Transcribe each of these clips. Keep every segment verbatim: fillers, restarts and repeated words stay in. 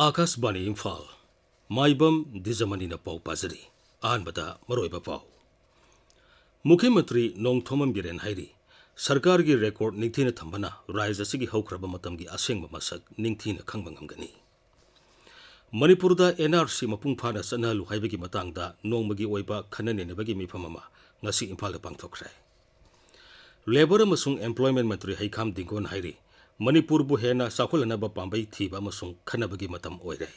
ꯑꯥꯀꯥꯁꯕꯥꯅꯤ ꯏꯝꯐꯥꯜ, ꯃꯥꯏꯕꯝ ꯗꯤꯖꯃꯅꯤꯅ ꯄꯥꯎ ꯄꯥꯖꯔꯤ꯫ ꯑꯍꯥꯟꯕꯗ ꯃꯔꯨꯑꯣꯏꯕ ꯄꯥꯎ꯫ ꯃꯨꯈ꯭ꯌ ꯃꯟꯇ꯭ꯔꯤ ꯅꯣꯡꯊꯣꯝꯕꯝ ꯕꯤꯔꯦꯟ ꯍꯥꯏꯔꯤ, ꯁꯔꯀꯥꯔꯒꯤ ꯔꯦꯀꯣꯔꯗ ꯅꯤꯡꯊꯤꯅ ꯊꯝꯕꯅ ꯔꯥꯖ꯭ꯌ ꯑꯁꯤꯒꯤ ꯍꯧꯈ꯭ꯔꯕ ꯃꯇꯝꯒꯤ ꯑꯁꯦꯡꯕ ꯃꯁꯛ ꯅꯤꯡꯊꯤꯅ ꯈꯪꯕ ꯉꯝꯒꯅꯤ꯫ ꯃꯅꯤꯄꯨꯔꯗ ꯑꯦꯟ ꯑꯥꯔ ꯁꯤ ꯃꯄꯨꯡ ꯐꯥꯅ ꯆꯠꯅꯍꯜꯂꯨ ꯍꯥꯏꯕꯒꯤ ꯃꯇꯥꯡꯗ ꯅꯣꯡꯃꯒꯤ ꯑꯣꯏꯕ ꯈꯟꯅ ꯅꯩꯅꯕꯒꯤ ꯃꯤꯐꯝ ꯑꯃ ꯉꯁꯤ ꯏꯝꯐꯥꯜꯗ ꯄꯥꯡꯊꯣꯛꯈ꯭ꯔꯦ꯫ ꯂꯦꯕꯔ ꯑꯃꯁꯨꯡ ꯑꯦꯝꯄ꯭ꯂꯣꯏꯃꯦꯟ ꯃꯟꯇ꯭ꯔꯤ ꯍꯩꯈꯥꯝ ꯗꯤꯡꯒꯣꯟ ꯍꯥꯏꯔꯤ, ꯃꯅꯤꯄꯨꯔꯕꯨ ꯍꯦꯟꯅ ꯆꯥꯎꯈꯠꯍꯟꯅꯕ ꯄꯥꯝꯕꯩ ꯊꯤꯕ ꯑꯃꯁꯨꯡ ꯈꯟꯅꯕꯒꯤ ꯃꯇꯝ ꯑꯣꯏꯔꯦ꯫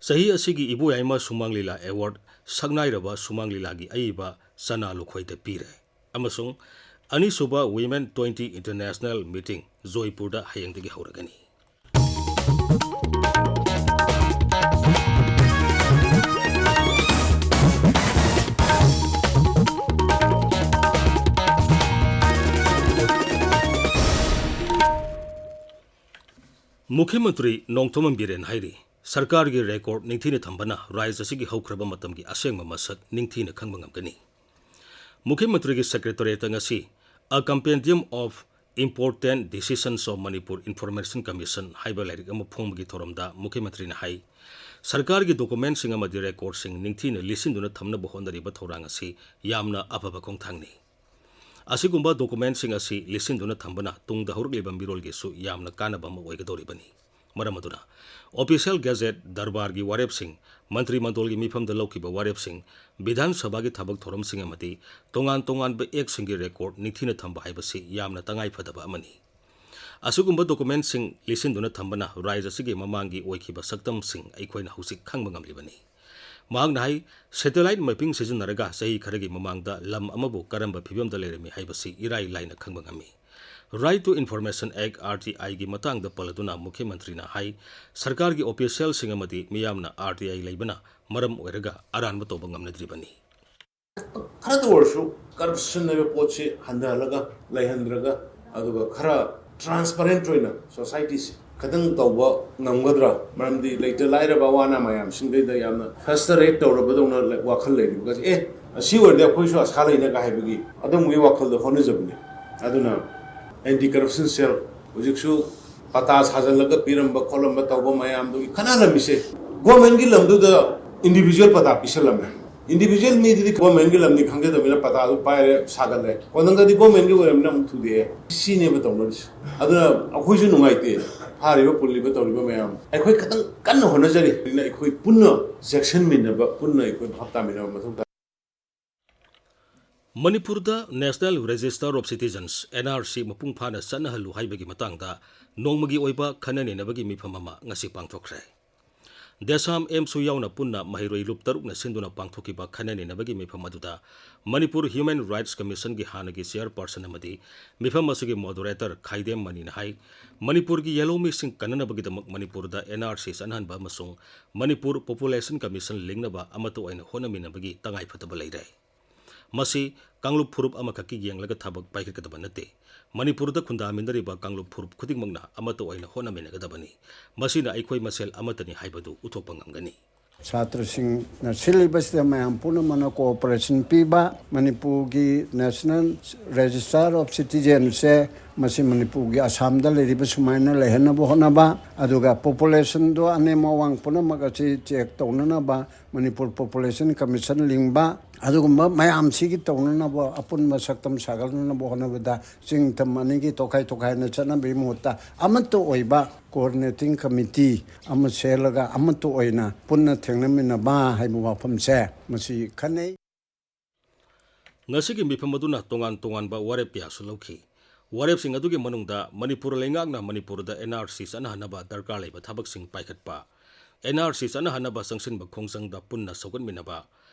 ꯆꯍꯤ ꯑꯁꯤꯒꯤ ꯏꯕꯣꯌꯥꯏꯃ ꯁꯨꯃꯥꯡ ꯂꯤꯂꯥ ꯑꯦꯋꯥꯔꯗ ꯁꯛꯅꯥꯏꯔꯕ ꯁꯨꯃꯥꯡ ꯂꯤꯂꯥꯒꯤ ꯑꯏꯕ ꯆꯅꯥ ꯂꯨꯈꯣꯏꯗ ꯄꯤꯔꯦ ꯑꯃꯁꯨꯡ ꯑꯅꯤꯁꯨꯕ Women twenty International Meeting ꯖꯣꯏꯄꯨꯔꯗ ꯍꯌꯦꯡꯗꯒꯤ ꯍꯧꯔꯒꯅꯤ꯫ ꯃꯨꯈ꯭ꯌ ꯃꯟꯇ꯭ꯔꯤ ꯅꯣꯡꯊꯣꯝꯕꯝ ꯕꯤꯔꯦꯟ ꯍꯥꯏꯔꯤ, ꯁꯔꯀꯥꯔꯒꯤ ꯔꯦꯀꯣꯔꯗ ꯅꯤꯡꯊꯤꯅ ꯊꯝꯕꯅ ꯔꯥꯖ꯭ꯌ ꯑꯁꯤꯒꯤ ꯍꯧꯈ꯭ꯔꯕ ꯃꯇꯝꯒꯤ ꯑꯁꯦꯡꯕ ꯃꯁꯛ ꯅꯤꯡꯊꯤꯅ ꯈꯪꯕ ꯉꯝꯒꯅꯤ꯫ ꯃꯨꯈ꯭ꯌ ꯃꯟꯇ꯭ꯔꯤꯒꯤ ꯁꯦꯀ꯭ꯔꯦꯇꯔꯤꯌꯦꯠꯇ ꯉꯁꯤ A Compendium of Important Decisions of Manipur Information Commission ꯍꯥꯏꯕ ꯂꯥꯏꯔꯤꯛ ꯑꯃ ꯐꯣꯡꯕꯒꯤ ꯊꯧꯔꯝꯗ ꯃꯨꯈ꯭ꯌ ꯃꯟꯇ꯭ꯔꯤꯅ ꯍꯥꯏ, ꯁꯔꯀꯥꯔꯒꯤ ꯗꯣꯀꯨꯃꯦꯟꯁꯤꯡ ꯑꯃꯗꯤ ꯔꯦꯀꯣꯔꯗꯁꯤꯡ ꯅꯤꯡꯊꯤꯅ ꯂꯤꯠꯁꯤꯟꯗꯨꯅ ꯊꯝꯅꯕ ꯍꯣꯠꯅꯔꯤꯕ ꯊꯧꯔꯥꯡ ꯑꯁꯤ ꯌꯥꯝꯅ ꯑꯐꯕ ꯈꯣꯡꯊꯥꯡꯅꯤ꯫ ꯑꯁꯤꯒꯨꯝꯕ ꯗꯣꯀꯨꯃꯦꯟꯁꯤꯡ ꯑꯁꯤ ꯂꯤꯠꯁꯤꯟꯗꯨꯅ ꯊꯝꯕꯅ ꯇꯨꯡꯗ ꯍꯧꯔꯛꯂꯤꯕ ꯃꯤꯔꯣꯜꯒꯤꯁꯨ ꯌꯥꯝꯅ ꯀꯥꯟꯅꯕ ꯑꯃ ꯑꯣꯏꯒꯗꯧꯔꯤꯕꯅꯤ꯫ ꯃꯔꯝ ꯑꯗꯨꯅ ꯑꯣꯐꯤꯁꯤꯌꯦꯜ ꯒꯦꯖꯦꯠ, ꯗꯔꯕꯥꯔꯒꯤ ꯋꯥꯔꯦꯞꯁꯤꯡ, ꯃꯟꯇ꯭ꯔꯤ ꯃꯟꯗꯣꯜꯒꯤ ꯃꯤꯐꯝꯗ ꯂꯧꯈꯤꯕ ꯋꯥꯔꯦꯞꯁꯤꯡ, ꯕꯤꯙꯥꯟ ꯁꯚꯥꯒꯤ ꯊꯕꯛ ꯊꯧꯔꯝꯁꯤꯡ ꯑꯃꯗꯤ ꯇꯣꯉꯥꯟ ꯇꯣꯉꯥꯟꯕ ꯑꯦꯛꯁꯤꯡꯒꯤ ꯔꯦꯀꯣꯔꯗ ꯅꯤꯡꯊꯤꯅ ꯊꯝꯕ ꯍꯥꯏꯕꯁꯤ ꯌꯥꯝꯅ ꯇꯉꯥꯏ ꯐꯗꯕ ꯑꯃꯅꯤ꯫ ꯑꯁꯤꯒꯨꯝꯕ ꯗꯣꯀꯨꯃꯦꯟꯁꯤꯡ ꯂꯤꯠꯁꯤꯟꯗꯨꯅ ꯊꯝꯕꯅ ꯔꯥꯖ꯭ꯌ ꯑꯁꯤꯒꯤ ꯃꯃꯥꯡꯒꯤ ꯑꯣꯏꯈꯤꯕ ꯁꯛꯇꯝꯁꯤꯡ ꯑꯩꯈꯣꯏꯅ ꯍꯧꯖꯤꯛ ꯈꯪꯕ ꯉꯝꯂꯤꯕꯅꯤ꯫ ꯃꯍꯥꯛꯅ ꯍꯥꯏ, ꯁꯦꯇꯦꯂꯥꯏꯠ ꯃꯦꯄꯤꯡ ꯁꯤꯖꯤꯟꯅꯔꯒ ꯆꯍꯤ ꯈꯔꯒꯤ ꯃꯃꯥꯡꯗ ꯂꯝ ꯑꯃꯕꯨ ꯀꯔꯝꯕ ꯐꯤꯕꯝꯗ ꯂꯩꯔꯝꯃꯤ ꯍꯥꯏꯕꯁꯤ ꯏꯔꯥꯏ ꯂꯥꯏꯅ ꯈꯪꯕ ꯉꯝꯃꯤ꯫ Right to Information Act, R T I, ꯒꯤ ꯃꯇꯥꯡꯗ ꯄꯜꯂꯗꯨꯅ ꯃꯨꯈ꯭ꯌ ꯃꯟꯇ꯭ꯔꯤꯅ ꯍꯥꯏ, ꯁꯔꯀꯥꯔꯒꯤ ꯑꯣꯐꯤꯁꯤꯌꯦꯜꯁꯤꯡ ꯑꯃꯗꯤ ꯃꯤꯌꯥꯝꯅ R T I ꯂꯩꯕꯅ ꯃꯔꯝ ꯑꯣꯏꯔꯒ ꯑꯔꯥꯟꯕ ꯇꯧꯕ ꯉꯝꯅꯗ꯭ꯔꯤꯕꯅꯤ꯫ ꯈꯔꯗ ꯑꯣꯏꯔꯁꯨ ꯀꯔꯞꯁꯟ ꯍꯥꯏꯕ ꯄꯣꯠꯁꯤ ꯍꯟꯊꯍꯜꯂꯒ ꯂꯩꯍꯟꯗ꯭ꯔꯒ, ꯑꯗꯨꯒ ꯈꯔ ꯇ꯭ꯔꯥꯟꯁꯄꯔꯦꯟꯠ ꯑꯣꯏꯅ ꯁꯣꯁꯥꯏꯇꯤꯁꯤ ꯈꯤꯇꯪ ꯇꯧꯕ ꯉꯝꯒꯗ꯭ꯔꯥ? ꯃꯔꯝꯗꯤ ꯂꯩꯇ ꯂꯥꯏꯔꯕ ꯑꯋꯥ ꯑꯅꯥ ꯃꯌꯥꯝꯁꯤꯡꯗꯩꯗ ꯌꯥꯝꯅ ꯐ꯭ꯔꯁꯇ꯭ꯔꯦꯠ ꯇꯧꯔꯕꯗꯧꯅ ꯋꯥꯈꯜ ꯂꯩꯔꯤꯕ꯫ ꯑꯦ, ꯑꯁꯤ ꯑꯣꯏꯔꯗꯤ ꯑꯩꯈꯣꯏꯁꯨ ꯑꯁꯥ ꯂꯩꯅꯒ ꯍꯥꯏꯕꯒꯤ ꯑꯗꯨꯝꯕꯒꯤ ꯋꯥꯈꯜꯗ ꯍꯣꯠꯅꯖꯕꯅꯤ꯫ ꯑꯗꯨꯅ ꯑꯦꯟꯇꯤ ꯀꯔꯞꯁꯟ ꯁꯦꯜ ꯍꯧꯖꯤꯛꯁꯨ ꯄꯇꯥ ꯁꯥꯖꯜꯂꯒ ꯄꯤꯔꯝꯕ ꯈꯣꯠꯂꯝꯕ ꯇꯧꯕ ꯃꯌꯥꯝꯗꯨꯒꯤ ꯈꯟꯅꯔꯝꯃꯤꯁꯦ꯫ ꯒꯣꯔꯃꯦꯟꯒꯤ ꯂꯝꯗꯨꯗ ꯏꯟꯗꯤꯕꯤꯖꯨꯋꯦꯜ ꯄꯇꯥ ꯄꯤꯁꯜꯂꯝꯃꯦ꯫ ꯏꯟꯗꯤꯕꯤꯖꯨꯋꯦꯜ ꯃꯤꯗꯨꯗꯤ ꯒꯣꯔꯃꯦꯟꯒꯤ ꯂꯝꯅꯤ ꯈꯪꯖꯗꯕꯅꯤꯅ ꯄꯇꯥꯗꯨ ꯄꯥꯏꯔꯦ, ꯁꯥꯒꯠꯂꯦ꯫ ꯀꯣꯟꯅꯪꯗꯗꯤ ꯒꯣꯔꯃꯦꯟꯒꯤ ꯑꯣꯏꯔꯕꯅꯤꯅ ꯑꯃꯨꯛ ꯊꯨꯗꯦꯛꯑꯦ꯫ ꯁꯤꯅꯦꯕ ꯇꯧꯅꯔꯤꯁꯦ꯫ ꯑꯗꯨꯅ ꯑꯩꯈꯣꯏꯁꯨ ꯅꯨꯡꯉꯥꯏꯇꯦ꯫ ꯐꯥꯔꯤꯕ ꯄꯨꯜꯂꯤꯕ ꯇꯧꯔꯤꯕ ꯃꯌꯥꯝ ꯑꯩꯈꯣꯏ ꯈꯤꯇꯪ ꯀꯟꯅ ꯍꯣꯠꯅꯖꯔꯤ꯫ ꯑꯗꯨꯅ ꯑꯩꯈꯣꯏ ꯄꯨꯟꯅ ꯆꯦꯛꯁꯤꯟꯃꯤꯟꯅꯕ, ꯄꯨꯟꯅ ꯑꯩꯈꯣꯏ ꯚꯥꯞ ꯇꯥꯃꯤꯟꯅꯕ ꯃꯊꯧ ꯇꯥꯏ꯫ ꯃꯅꯤꯄꯨꯔꯗ National Register of Citizens, N R C, ꯃꯄꯨꯡ ꯐꯥꯅ ꯆꯠꯅꯍꯜꯂꯨ ꯍꯥꯏꯕꯒꯤ ꯃꯇꯥꯡꯗ ꯅꯣꯡꯃꯒꯤ ꯑꯣꯏꯕ ꯈꯟꯅ ꯅꯩꯅꯕꯒꯤ ꯃꯤꯐꯝ ꯑꯃ ꯉꯁꯤ ꯄꯥꯡꯊꯣꯛꯈ꯭ꯔꯦ꯫ ꯗꯦꯁꯥꯝ ꯑꯦꯝꯁꯨ ꯌꯥꯎꯅ ꯄꯨꯟꯅ ꯃꯍꯩꯔꯣꯏ ꯂꯨꯞ ꯇꯔꯨꯛꯅ ꯁꯤꯟꯗꯨꯅ ꯄꯥꯡꯊꯣꯛꯈꯤꯕ ꯈꯟꯅ ꯅꯩꯅꯕꯒꯤ ꯃꯤꯐꯝ ꯑꯗꯨꯗ ꯃꯅꯤꯄꯨꯔ Human Rights Commissionꯒꯤ ꯍꯥꯟꯅꯒꯤ chairperson ꯑꯃꯗꯤ ꯃꯤꯐꯝ ꯑꯁꯤꯒꯤ moderator ꯈꯥꯏꯗꯦꯝ ꯃꯅꯤꯅ ꯍꯥꯏ, ꯃꯅꯤꯄꯨꯔꯒꯤ ꯌꯦꯜꯍꯧꯃꯤꯁꯤꯡ ꯀꯟꯅꯅꯕꯒꯤꯗꯃꯛ ꯃꯅꯤꯄꯨꯔꯗ N R C ꯆꯠꯅꯍꯟꯕ ꯑꯃꯁꯨꯡ ꯃꯅꯤꯄꯨꯔ Population Commission ꯂꯤꯡꯅꯕ ꯑꯃꯠꯇ ꯑꯣꯏꯅ ꯍꯣꯠꯅꯃꯤꯟꯅꯕꯒꯤ ꯇꯉꯥꯏꯐꯗꯕ ꯂꯩꯔꯦ꯫ ꯃꯁꯤ ꯀꯥꯡꯂꯨꯞ ꯐꯨꯔꯨꯞ ꯑꯃꯈꯛꯀꯤ ꯌꯦꯡꯂꯒ ꯊꯕꯛ ꯄꯥꯏꯈꯠꯀꯗꯕ ꯅꯠꯇꯦ꯫ ꯃꯅꯤꯄꯨꯔꯗ ꯈꯨꯟꯗꯥꯃꯤꯟꯅꯔꯤꯕ ꯀꯥꯡꯂꯨꯞ ꯐꯨꯔꯨꯞ ꯈꯨꯗꯤꯡꯃꯛꯅ ꯑꯃꯠꯇ ꯑꯣꯏꯅ ꯍꯣꯠꯅꯃꯤꯟꯅꯒꯗꯕꯅꯤ꯫ ꯃꯁꯤꯅ ꯑꯩꯈꯣꯏ ꯃꯁꯦꯜ ꯑꯃꯠꯇꯅꯤ ꯍꯥꯏꯕꯗꯨ ꯎꯠꯊꯣꯛꯄ ꯉꯝꯒꯅꯤ꯫ ꯁꯥꯇ꯭ꯔꯁꯤꯡꯅ ꯁꯤꯜꯂꯤꯕꯁꯤꯗ ꯃꯌꯥꯝ ꯄꯨꯝꯅꯃꯛꯅ cooperation ꯄꯤꯕ, ꯃꯅꯤꯄꯨꯔꯒꯤ National Register of Citizenꯁꯦ ꯃꯁꯤ ꯃꯅꯤꯄꯨꯔꯒꯤ ꯑꯁꯥꯝꯗ ꯂꯩꯔꯤꯕ ꯁꯨꯃꯥꯏꯅ ꯂꯩꯍꯟꯅꯕ ꯍꯣꯠꯅꯕ, ꯑꯗꯨꯒ populationꯗꯣ ꯑꯅꯦꯝ ꯑꯋꯥꯡ ꯄꯨꯝꯅꯃꯛ ꯑꯁꯤ check ꯇꯧꯅꯅꯕ ꯃꯅꯤꯄꯨꯔ Population Commission ꯂꯤꯡꯕ, ꯑꯗꯨꯒꯨꯝꯕ ꯃꯌꯥꯝꯁꯤꯒꯤ ꯇꯧꯅꯅꯕ ꯑꯄꯨꯟꯕ ꯁꯛꯇꯝ ꯁꯥꯒꯠꯅꯅꯕ ꯍꯣꯠꯅꯕꯗ ꯆꯤꯡ ꯇꯝ ꯑꯅꯤꯒꯤ ꯇꯣꯈꯥꯏ ꯇꯣꯈꯥꯏꯅ ꯆꯠꯅꯕꯒꯤ ꯃꯍꯨꯠꯇ ꯑꯃꯠꯇ ꯑꯣꯏꯕ coordinating committee ꯑꯃ ꯁꯦꯝꯂꯒ ꯑꯃꯠꯇ ꯑꯣꯏꯅ ꯄꯨꯟꯅ ꯊꯦꯡꯅꯃꯤꯟꯅꯕ ꯍꯥꯏꯕ ꯋꯥꯐꯝꯁꯦ ꯃꯁꯤ ꯈꯟꯅꯩ꯫ ꯉꯁꯤꯒꯤ ꯃꯤꯐꯝ ꯑꯗꯨꯅ ꯇꯣꯉꯥꯟ ꯇꯣꯉꯥꯟꯕ ꯋꯥꯔꯦꯞ ꯀꯌꯥꯁꯨ ꯂꯧꯈꯤ꯫ ꯋꯥꯔꯦꯞꯁꯤꯡ ꯑꯗꯨꯒꯤ ꯃꯅꯨꯡꯗ ꯃꯅꯤꯄꯨꯔ ꯂꯩꯉꯥꯛꯅ ꯃꯅꯤꯄꯨꯔꯗ N R C ꯆꯠꯅꯍꯟꯅꯕ ꯗꯔꯀꯥꯔ ꯂꯩꯕ ꯊꯕꯛꯁꯤꯡ ꯄꯥꯏꯈꯠꯄ, N R C ꯆꯠꯅꯍꯟꯅꯕ ꯆꯪꯁꯤꯟꯕ ꯈꯣꯡꯖꯪꯗ ꯄꯨꯟꯅ ꯁꯧꯒꯠꯃꯤꯟꯅꯕ,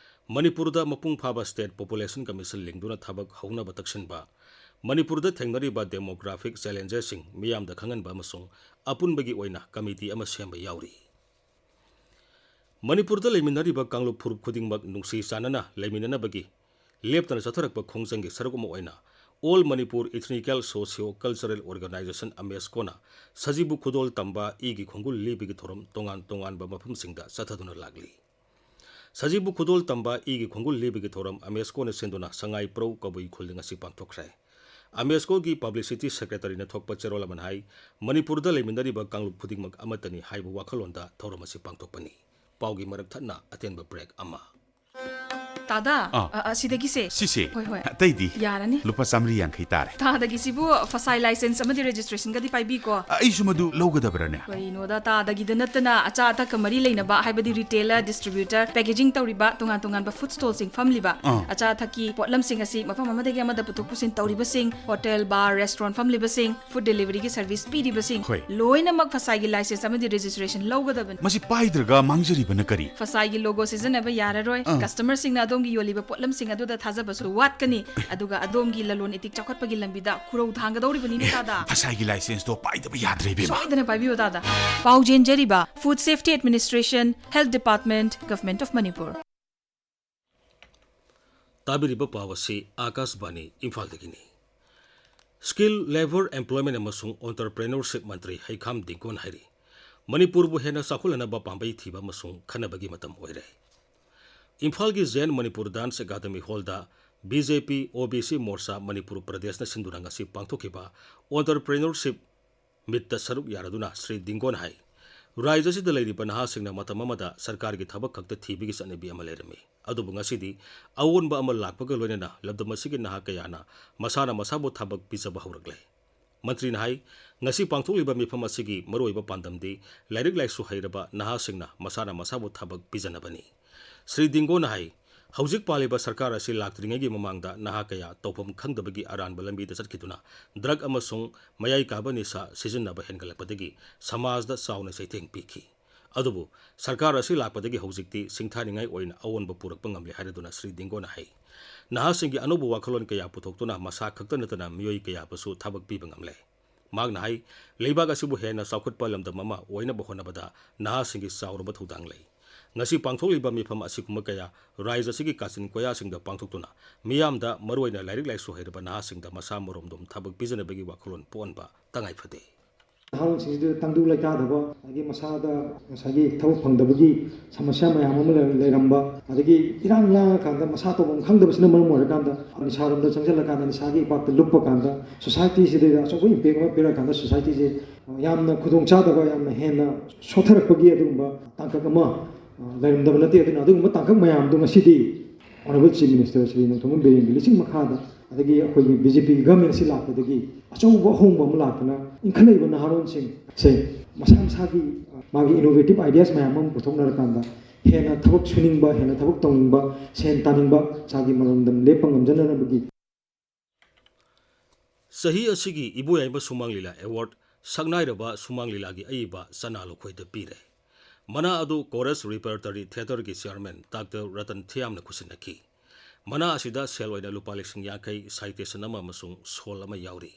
ꯃꯅꯤꯄꯨꯔꯗ ꯃꯄꯨꯡ ꯐꯥꯕ State Population Commission ꯂꯤꯡꯗꯨꯅ ꯊꯕꯛ ꯍꯧꯅꯕ ꯇꯛꯁꯤꯟꯕ, ꯃꯅꯤꯄꯨꯔꯗ ꯊꯦꯡꯅꯔꯤꯕ demographic challengesꯁꯤꯡ ꯃꯤꯌꯥꯝꯗ ꯈꯪꯍꯟꯕ ꯑꯃꯁꯨꯡ ꯑꯄꯨꯟꯕꯒꯤ ꯑꯣꯏꯅ committee ꯑꯃ ꯁꯦꯝꯕ ꯌꯥꯎꯔꯤ꯫ ꯃꯅꯤꯄꯨꯔꯗ ꯂꯩꯃꯤꯟꯅꯔꯤꯕ ꯀꯥꯡꯂꯨꯞ ꯐꯨꯔꯨꯞ ꯈꯨꯗꯤꯡꯃꯛ ꯅꯨꯡꯁꯤ ꯆꯥꯟꯅꯅ ꯂꯩꯃꯤꯟꯅꯅꯕꯒꯤ ꯂꯦꯞꯇꯅ ꯆꯠꯊꯔꯛꯄ ꯈꯣꯡꯖꯪꯒꯤ ꯁꯔꯨꯛ ꯑꯃ ꯑꯣꯏꯅ All Manipur Ethnical Socio Cultural Organisation, ꯑꯃꯦꯁꯀꯣꯅ ꯁꯖꯤꯕꯨ ꯈꯨꯗꯣꯜ ꯇꯝꯕ, ꯏꯒꯤ ꯈꯣꯡꯒꯨꯜ ꯂꯤꯕꯒꯤ ꯊꯧꯔꯝ ꯇꯣꯉꯥꯟ ꯇꯣꯉꯥꯟꯕ ꯃꯐꯝꯁꯤꯡꯗ ꯆꯠꯊꯗꯨꯅ ꯂꯥꯛꯂꯤ꯫ ꯁꯖꯤꯕꯨ ꯈꯨꯗꯣꯜ ꯇꯝꯕ, ꯏꯒꯤ ꯈꯣꯡꯒꯨꯜ ꯂꯤꯕꯒꯤ ꯊꯧꯔꯝ ꯑꯃꯦꯁꯀꯣꯅ ꯁꯤꯟꯗꯨꯅ ꯁꯉꯥꯏ ꯄ꯭ꯔꯧ ꯀꯕꯨꯏ ꯈꯨꯜꯗ ꯉꯁꯤ ꯄꯥꯡꯊꯣꯛꯈ꯭ꯔꯦ꯫ ꯑꯃꯦꯁꯀꯣꯒꯤ ꯄꯕ꯭ꯂꯤꯁꯤꯇꯤ ꯁꯦꯀ꯭ꯔꯦꯇꯔꯤꯅ ꯊꯣꯛꯄ ꯆꯦꯔꯣꯜ ꯑꯃꯅ ꯍꯥꯏ, ꯃꯅꯤꯄꯨꯔꯗ ꯂꯩꯃꯤꯟꯅꯔꯤꯕ ꯀꯥꯡꯂꯨꯞ ꯈꯨꯗꯤꯡꯃꯛ ꯑꯃꯠꯇꯅꯤ ꯍꯥꯏꯕ ꯋꯥꯈꯜꯂꯣꯟꯗ ꯊꯧꯔꯝ ꯑꯁꯤ ꯄꯥꯡꯊꯣꯛꯄꯅꯤ꯫ ꯄꯥꯎꯒꯤ ꯃꯔꯛ ꯊꯠꯅ ꯑꯇꯦꯟꯕ ꯕ꯭ꯔꯦꯛ ꯑꯃ꯫ ꯇꯥꯗꯥ, ꯑꯥ꯫ ꯑ, ꯑ, ꯁꯤꯗꯒꯤꯁꯦ꯫ ꯁꯤꯁꯦ? ꯍꯣꯏ, ꯍꯣꯏ꯫ ꯑꯇꯩꯗꯤ? ꯌꯥꯔꯅꯤ꯫ ꯂꯨꯄꯥ ꯆꯥꯃꯔꯤ ꯌꯥꯡꯈꯩ ꯇꯥꯔꯦ꯫ ꯇꯥꯗꯒꯤꯁꯤꯕꯨ ꯐꯁꯥꯏ ꯂꯥꯏꯁꯦꯟꯁ ꯑꯃꯗꯤ ꯔꯦꯖꯤꯁꯇ꯭ꯔꯦꯁꯟꯒꯗꯤ ꯄꯥꯏꯕꯤꯀꯣ? ꯑ, ꯑꯩꯁꯨ ꯃꯗꯨ ꯂꯧꯒꯗꯕ꯭ꯔꯅꯦ? ꯀꯩꯅꯣꯗ, ꯇꯥꯗꯒꯤꯗ ꯅꯠꯇꯅ ꯑꯆꯥ ꯑꯊꯛꯀ ꯃꯔꯤ ꯂꯩꯅꯕ, ꯍꯥꯏꯕꯗꯤ ꯔꯤꯇꯦꯂꯔ, ꯗꯤꯁꯇ꯭ꯔꯤꯕ꯭ꯌꯨꯇꯔ, ꯄꯦꯀꯦꯖꯤꯡ ꯇꯧꯔꯤꯕ, ꯇꯣꯉꯥꯟ ꯇꯣꯉꯥꯟꯕ ꯐꯨꯗ ꯁ꯭ꯇꯣꯜꯁꯤꯡ ꯐꯝꯂꯤꯕ, ꯑꯥ꯫ ꯑꯆꯥ ꯑꯊꯛꯀꯤ ꯄꯣꯠꯂꯝꯁꯤꯡ ꯑꯁꯤ ꯃꯐꯝ ꯑꯃꯗꯒꯤ ꯑꯃꯗ ꯄꯨꯊꯣꯛ ꯄꯨꯁꯤꯟ ꯇꯧꯔꯤꯕꯁꯤꯡ, ꯍꯣꯇꯦꯜ, ꯕꯥꯔ, ꯔꯦꯁꯇꯨꯔꯦꯟꯠ ꯐꯝꯂꯤꯕꯁꯤꯡ, ꯐꯨꯗ ꯗꯦꯂꯤꯚꯔꯤꯒꯤ ꯁꯔꯚꯤꯁ ꯄꯤꯔꯤꯕꯁꯤꯡ, ꯍꯣꯏ꯫ ꯂꯣꯏꯅꯃꯛ ꯐꯁꯥꯏꯒꯤ ꯂꯥꯏꯁꯦꯟꯁ ꯑꯃꯗꯤ ꯔꯦꯖꯤꯁꯇ꯭ꯔꯦꯁꯟ ꯂꯧꯒꯗꯕꯅꯤ꯫ ꯃꯁꯤ ꯄꯥꯏꯗ꯭ꯔꯒ ꯃꯥꯡꯖꯔꯤꯕꯅ ꯀꯔꯤ? ꯐꯁꯥꯏꯒꯤ ꯂꯣꯒꯣ ꯁꯤꯖꯤꯟꯅꯕ ꯌꯥꯔꯔꯣꯏ꯫ ꯑꯥ꯫ ꯀꯁꯇꯃꯔꯁꯤꯡꯅ ꯑꯗꯣꯝꯒꯤ ꯌꯣꯜꯂꯤꯕ ꯄꯣꯠꯂꯝꯁꯤꯡ ꯑꯗꯨꯗ ꯊꯥꯖꯕꯁꯨ ꯋꯥꯠꯀꯅꯤ꯫ ꯑꯗꯨꯒ ꯑꯗꯣꯝꯒꯤ ꯂꯂꯣꯟ ꯏꯇꯤꯛ ꯆꯥꯎꯈꯠꯄꯒꯤ ꯂꯝꯕꯤꯗ ꯈꯨꯔꯧ ꯊꯥꯡꯒꯗꯧꯔꯤꯕꯅꯤꯅꯦ, ꯑꯦ, ꯇꯥꯗ꯫ ꯐꯁꯥꯏꯒꯤ ꯂꯥꯏꯁꯦꯟꯁꯇꯣ ꯄꯥꯏꯗꯕ ꯌꯥꯗ꯭ꯔꯦ, ꯏꯕꯦꯝꯃ꯫ ꯁꯣꯏꯗꯅ ꯄꯥꯏꯕꯤꯌꯨ, ꯇꯥꯗ꯫ ꯄꯥꯎ ꯆꯦꯟꯖꯔꯤꯕ Food Safety Administration, Health Department, Government of Manipur꯫ ꯇꯥꯕꯤꯔꯤꯕ ꯄꯥꯎ ꯑꯁꯤ ꯑꯥꯀꯥꯁꯕꯥꯅꯤ ꯏꯝꯐꯥꯜꯗꯒꯤꯅꯤ꯫ Skill, Labour, Employment ꯑꯃꯁꯨꯡ Entrepreneurship ꯃꯟꯇ꯭ꯔꯤ ꯍꯩꯈꯥꯝ ꯗꯤꯡꯒꯣꯟ ꯍꯥꯏꯔꯤ, ꯃꯅꯤꯄꯨꯔꯕꯨ ꯍꯦꯟꯅ ꯆꯥꯎꯈꯠꯍꯟꯅꯕ ꯄꯥꯝꯕꯩ ꯊꯤꯕ ꯑꯃꯁꯨꯡ ꯈꯟꯅꯕꯒꯤ ꯃꯇꯝ ꯑꯣꯏꯔꯦ꯫ ꯏꯝꯐꯥꯜꯒꯤ ꯖꯦꯟ ꯃꯅꯤꯄꯨꯔ ꯗꯥꯟꯁ ꯑꯦꯀꯥꯗꯃꯤ ꯍꯣꯜꯗ BJP OBC ꯃꯣꯔꯆꯥ ꯃꯅꯤꯄꯨꯔ ꯄ꯭ꯔꯗꯦꯁꯅ ꯁꯤꯟꯗꯨꯅ ꯉꯁꯤ ꯄꯥꯡꯊꯣꯛꯈꯤꯕ Entrepreneurship Meetꯇ ꯁꯔꯨꯛ ꯌꯥꯔꯗꯨꯅ ꯁ꯭ꯔꯤ ꯗꯤꯡꯒꯣꯟ ꯍꯥꯏ, ꯔꯥꯖ꯭ꯌ ꯑꯁꯤꯗ ꯂꯩꯔꯤꯕ ꯅꯍꯥꯁꯤꯡꯅ ꯃꯇꯝ ꯑꯃꯗ ꯁꯔꯀꯥꯔꯒꯤ ꯊꯕꯛ ꯈꯛꯇ ꯊꯤꯕꯒꯤ ꯆꯠꯅꯕꯤ ꯑꯃ ꯂꯩꯔꯝꯃꯤ꯫ ꯑꯗꯨꯕꯨ ꯉꯁꯤꯗꯤ ꯑꯑꯣꯟꯕ ꯑꯃ ꯂꯥꯛꯄꯒ ꯂꯣꯏꯅꯅ ꯂꯝꯗꯝ ꯑꯁꯤꯒꯤ ꯅꯍꯥ ꯀꯌꯥꯅ ꯃꯁꯥꯅ ꯃꯁꯥꯕꯨ ꯊꯕꯛ ꯄꯤꯖꯕ ꯍꯧꯔꯛꯂꯦ꯫ ꯃꯟꯇ꯭ꯔꯤꯅ ꯍꯥꯏ, ꯉꯁꯤ ꯄꯥꯡꯊꯣꯛꯂꯤꯕ ꯃꯤꯐꯝ ꯑꯁꯤꯒꯤ ꯃꯔꯨꯑꯣꯏꯕ ꯄꯥꯟꯗꯝꯗꯤ ꯂꯥꯏꯔꯤꯛ ꯂꯥꯏꯁꯨ ꯍꯩꯔꯕ ꯅꯍꯥꯁꯤꯡꯅ ꯃꯁꯥꯅ ꯃꯁꯥꯕꯨ ꯊꯕꯛ ꯄꯤꯖꯅꯕꯅꯤ꯫ ꯁ꯭ꯔꯤ ꯗꯤꯡꯒꯣꯅ ꯍꯥꯏ, ꯍꯧꯖꯤꯛ ꯄꯥꯜꯂꯤꯕ ꯁꯔꯀꯥꯔ ꯑꯁꯤ ꯂꯥꯛꯇ꯭ꯔꯤꯉꯩꯒꯤ ꯃꯃꯥꯡꯗ ꯅꯍꯥ ꯀꯌꯥ ꯇꯧꯐꯝ ꯈꯪꯗꯕꯒꯤ ꯑꯔꯥꯟꯕ ꯂꯝꯕꯤꯗ ꯆꯠꯈꯤꯗꯨꯅ ꯗ꯭ꯔꯒ ꯑꯃꯁꯨꯡ ꯃꯌꯥꯏ ꯀꯥꯕ ꯅꯤꯁꯥ ꯁꯤꯖꯤꯟꯅꯕ ꯍꯦꯟꯒꯠꯂꯛꯄꯗꯒꯤ ꯁꯃꯥꯖꯗ ꯆꯥꯎꯅ ꯆꯩꯊꯦꯡ ꯄꯤꯈꯤ꯫ ꯑꯗꯨꯕꯨ ꯁꯔꯀꯥꯔ ꯑꯁꯤ ꯂꯥꯛꯄꯗꯒꯤ ꯍꯧꯖꯤꯛꯇꯤ ꯁꯤꯡꯊꯥꯅꯤꯡꯉꯥꯏ ꯑꯣꯏꯅ ꯑꯑꯣꯟꯕ ꯄꯨꯔꯛꯄ ꯉꯝꯂꯦ ꯍꯥꯏꯔꯗꯨꯅ ꯁ꯭ꯔꯤ ꯗꯤꯡꯒꯣꯅ ꯍꯥꯏ, ꯅꯍꯥꯁꯤꯡꯒꯤ ꯑꯅꯧꯕ ꯋꯥꯈꯜꯂꯣꯟ ꯀꯌꯥ ꯄꯨꯊꯣꯛꯇꯨꯅ ꯃꯁꯥ ꯈꯛꯇ ꯅꯠꯇꯅ ꯃꯤꯑꯣꯏ ꯀꯌꯥꯕꯨꯁꯨ ꯊꯕꯛ ꯄꯤꯕ ꯉꯝꯂꯦ꯫ ꯃꯍꯥꯛꯅ ꯍꯥꯏ, ꯂꯩꯕꯥꯛ ꯑꯁꯤꯕꯨ ꯍꯦꯟꯅ ꯆꯥꯎꯈꯠꯄ ꯂꯝꯗꯝ ꯑꯃ ꯑꯣꯏꯅꯕ ꯍꯣꯠꯅꯕꯗ ꯅꯍꯥꯁꯤꯡꯒꯤ ꯆꯥꯎꯔꯕ ꯊꯧꯗꯥꯡ ꯂꯩ꯫ ꯉꯁꯤ ꯄꯥꯡꯊꯣꯛꯂꯤꯕ ꯃꯤꯐꯝ ꯑꯁꯤꯒꯨꯝꯕ ꯀꯌꯥ ꯔꯥꯖ꯭ꯌ ꯑꯁꯤꯒꯤ ꯀꯥꯆꯤꯟ ꯀꯣꯌꯥꯁꯤꯡꯗ ꯄꯥꯡꯊꯣꯛꯇꯨꯅ ꯃꯤꯌꯥꯝꯗ, ꯃꯔꯨꯑꯣꯏꯅ ꯂꯥꯏꯔꯤꯛ ꯂꯥꯏꯁꯨ ꯍꯩꯔꯕ ꯅꯍꯥꯁꯤꯡꯗ ꯃꯁꯥ ꯃꯔꯣꯝꯗꯣꯝ ꯊꯕꯛ ꯄꯤꯖꯅꯕꯒꯤ ꯋꯥꯈꯜꯂꯣꯟ ꯄꯣꯛꯍꯟꯕ ꯇꯉꯥꯏ ꯐꯗꯦ꯫ ꯅꯍꯥꯔꯣꯜꯁꯤꯡꯁꯤꯗ ꯇꯪꯗꯨ ꯂꯩꯇꯥꯗꯕ, ꯑꯗꯒꯤ ꯃꯁꯥꯗ ꯉꯁꯥꯏꯒꯤ ꯊꯕꯛ ꯐꯪꯗꯕꯒꯤ ꯁꯃꯁ꯭ꯌꯥ ꯃꯌꯥꯝ ꯑꯃ ꯂꯩ-, ꯂꯩꯔꯝꯕ, ꯑꯗꯒꯤ ꯏꯔꯥꯡ ꯂꯥꯡꯉꯀꯥꯟꯗ ꯃꯁꯥ ꯇꯧꯐꯝ ꯈꯪꯗꯕꯁꯤꯅ ꯃꯔꯝ ꯑꯣꯏꯔꯀꯥꯟꯗ ꯅꯤꯁꯥꯔꯣꯝꯗ ꯆꯪꯁꯤꯜꯂꯀꯥꯟꯗ, ꯅꯤꯁꯥꯒꯤ ꯏꯄꯥꯛꯇ ꯂꯨꯞꯄ ꯀꯥꯟꯗ society ꯁꯤꯗꯩꯗ ꯑꯆꯧꯕ impact ꯑꯃ ꯄꯤꯔꯛꯑꯀꯥꯟꯗ society ꯁꯦ ꯌꯥꯝꯅ ꯈꯨꯗꯣꯡꯆꯥꯗꯕ, ꯌꯥꯝꯅ ꯍꯦꯟꯅ ꯁꯣꯠꯊꯔꯛꯄꯒꯤ ꯑꯗꯨꯒꯨꯝꯕ ꯇꯥꯡꯀꯛ ꯑꯃ, ꯑ, ꯂꯩꯔꯝꯗꯕ ꯅꯠꯇꯦ꯫ ꯑꯗꯨꯅ ꯑꯗꯨꯒꯨꯝꯕ ꯇꯥꯡꯀꯛ ꯃꯌꯥꯝꯗꯣ ꯉꯁꯤꯗꯤ Honourable Chief Minister Shri Nongthombam ꯕꯤꯔꯦꯟꯒꯤ ꯂꯨꯆꯤꯡ ꯃꯈꯥꯗ, ꯑꯗꯒꯤ ꯑꯩꯈꯣꯏꯒꯤ B J P government ꯑꯁꯤ ꯂꯥꯛꯄꯗꯒꯤ ꯑꯆꯧꯕ ꯑꯍꯣꯡꯕ ꯑꯃ ꯂꯥꯛꯇꯨꯅ, ꯏꯟꯈꯠꯂꯛꯏꯕ ꯅꯍꯥꯔꯣꯟꯁꯤꯡꯁꯦ ꯃꯁꯥ ꯃꯁꯥꯒꯤ, ꯑ, ꯃꯥꯒꯤ innovative ideas ꯃꯌꯥꯝ ꯑꯃ ꯄꯨꯊꯣꯛꯅꯔꯀꯥꯟꯗ, ꯍꯦꯟꯅ ꯊꯕꯛ ꯁꯨꯅꯤꯡꯕ, ꯍꯦꯟꯅ ꯊꯕꯛ ꯇꯧꯅꯤꯡꯕ, ꯁꯦꯟ ꯇꯥꯅꯤꯡꯕ, ꯏꯁꯥꯒꯤ ꯃꯔꯣꯝꯗꯝ ꯂꯦꯞꯄ ꯉꯝꯖꯅꯅꯕꯒꯤ꯫ ꯆꯍꯤ ꯑꯁꯤꯒꯤ ꯏꯕꯣꯌꯥꯏꯃ ꯁꯨꯃꯥꯡ ꯂꯤꯂꯥ award ꯁꯛꯅꯥꯏꯔꯕ ꯁꯨꯃꯥꯡ ꯂꯤꯂꯥꯒꯤ ꯑꯏꯕ ꯆꯅꯥ ꯂꯨꯈꯣꯏꯗ ꯄꯤꯔꯦ꯫ ꯃꯅꯥ ꯑꯗꯨ Chorus Repertory Theatreꯒꯤ chairman Doctor Ratan ꯊꯤꯌꯥꯝꯅ ꯈꯨꯠꯁꯤꯟꯅꯈꯤ꯫ ꯃꯅꯥ ꯑꯁꯤꯗ ꯁꯦꯜ ꯑꯣꯏꯅ ꯂꯨꯄꯥ ꯂꯤꯁꯤꯡ ꯌꯥꯡꯈꯩ, citation ꯑꯃ ꯑꯃꯁꯨꯡ ꯁꯣꯜ ꯑꯃ ꯌꯥꯎꯔꯤ꯫